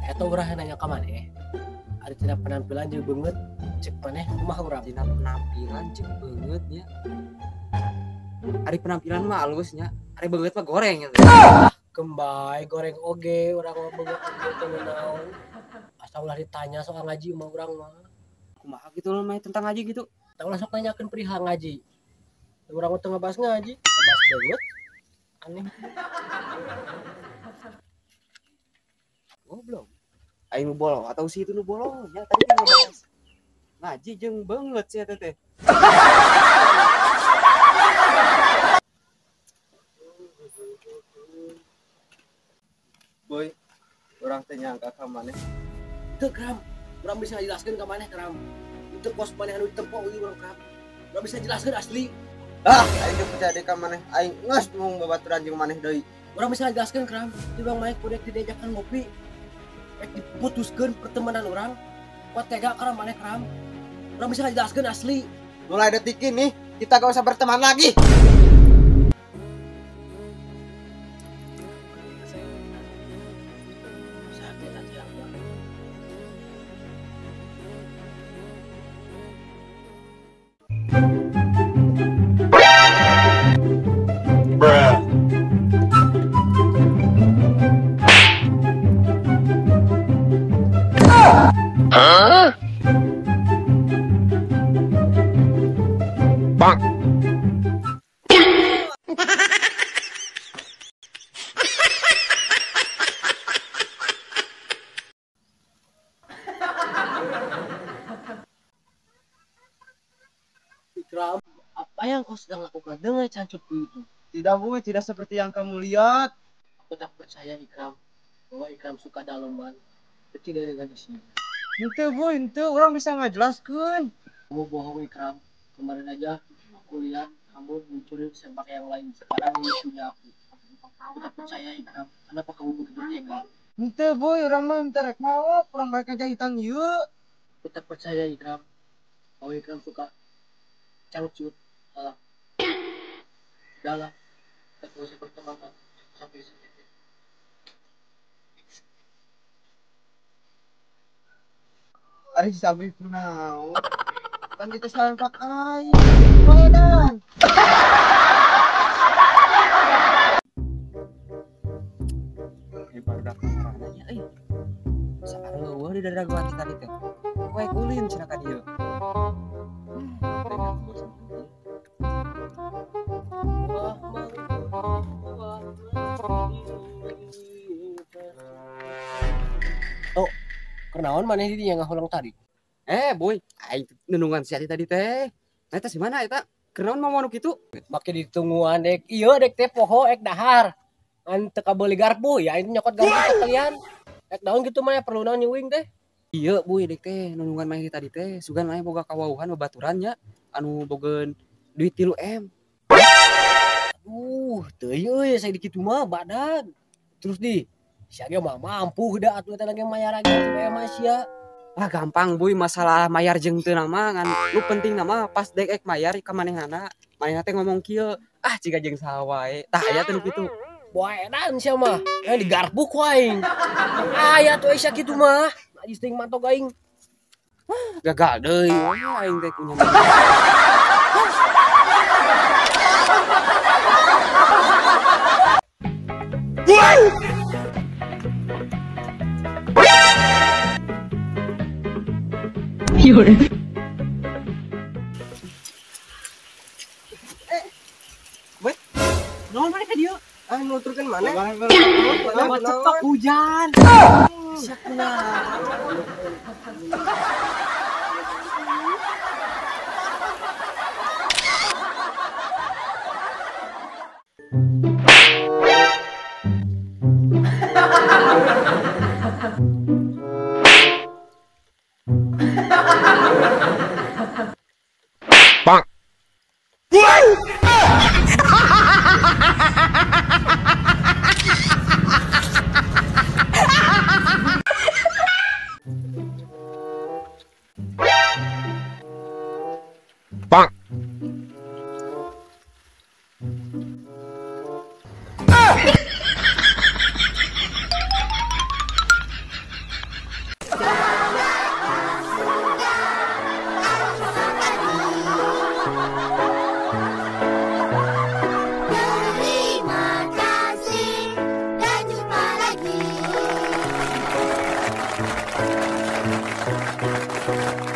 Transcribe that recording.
Eta urang nanya ka maneh. Ari tina penampilan jeung beungeut cek maneh kumaha urang? Tina penampilan jeung beungeut nya. Ari penampilan mah alus nya, ari beungeut mah goreng nya. Kembay goreng oge urang mah beungeut oge teu naon. Asa ulah ditanya soal ngaji mah urang mah. Kumaha gitu loh mah tentang ngaji gitu. Tah ulah sok nanyakeun perihal ngaji. Urang mah teu ngabahas ngaji, ngabahas beungeut. Aneh. Goblok. Aing nu bolong atau si itu nu bolong nya tadi ngabahas ngaji jeung beungeut sia teh. Boy, urang teh nyangka ka maneh. Teu Kram, urang bisa ngajelaskeun ka maneh Kram. Teu kos maneh anu tempo ieu urang Kram. Urang bisa jelaskeun asli. Ah, aing teu percaya ka maneh. Aing geus mung babaturan jeung maneh deui. Urang bisa ngajelaskeun Kram. Ti Bang Mike kudu diajakan ngopi. Rek diputuskeun pertemanan urang. Kok tega Kram maneh Kram. Urang bisa ngajelaskeun asli. Mulai detik ini kita gak usah berteman lagi. Sakit hati aku. Bruh. Huh? Bang. Ikram, apa yang kau sedang lakukan dengan cancutku itu? Tidak, Bu, tidak seperti yang kamu lihat. Aku tak percaya Ikram, bahwa Ikram suka daleman. Tidak dengan isinya. Ente, Bu, ente orang bisa ngajelaskeun. Kamu bohong Ikram. Kemarin aja aku lihat kamu mencuri sempak yang lain. Sekarang ini punya aku. Aku tak percaya Ikram. Kenapa kamu begitu tega? Ente, Bu, orang mah ente rek mawa, urang balik jahitan ieu. Aku tak percaya Ikram. Bahwa Ikram suka cangcut. Alah. Sudahlah. Tak usah berteman sampai sini. Ari si Sabi kunaon? Kan kita salampak aing. Medan. Barudak mana nya euy. Saareueuh di dadaguan tadi teh. Koe ulin cenah ka dieu. Oh, kenaon maneh di dinya ngahulang tadi? Boy, aing nunungan si Ati tadi teh. Nah, eta si mana eta? Kenaon mau nu kitu? Make ditungguan dek. Ieu dek teh poho ek dahar. Ngan teu kabeuli garpu ya aing nyokot garpu sekalian. Ek daun gitu mah perlu naon nyuwing teh. Iya, boy, dek teh nunungan maneh tadi teh. Sugan maneh boga kawauhan babaturan nya anu bogeun duit 3 M. Aduh, teu euy saya dikitu mah badag. Terus di sia ge mah mampu da atuh teh lagi mayar lagi atuh mah sia. Ah gampang boy masalah mayar jeung teu nama ngan nu penting nama pas dek ek mayar ka manehna. Manehna teh ngomong kieu, ah ciga jeung saha wae. Tah aya teh nu kitu. Boedan sia mah, yang digarpu ku aing. Aya tuh sia kitu mah. Najis teuing mantok aing. Gagal deui aing teh punya. Boy, naon maneh ka dieu? Ah, nuturkeun maneh. Cetok hujan. Sia kunaon? Bang. Bruh.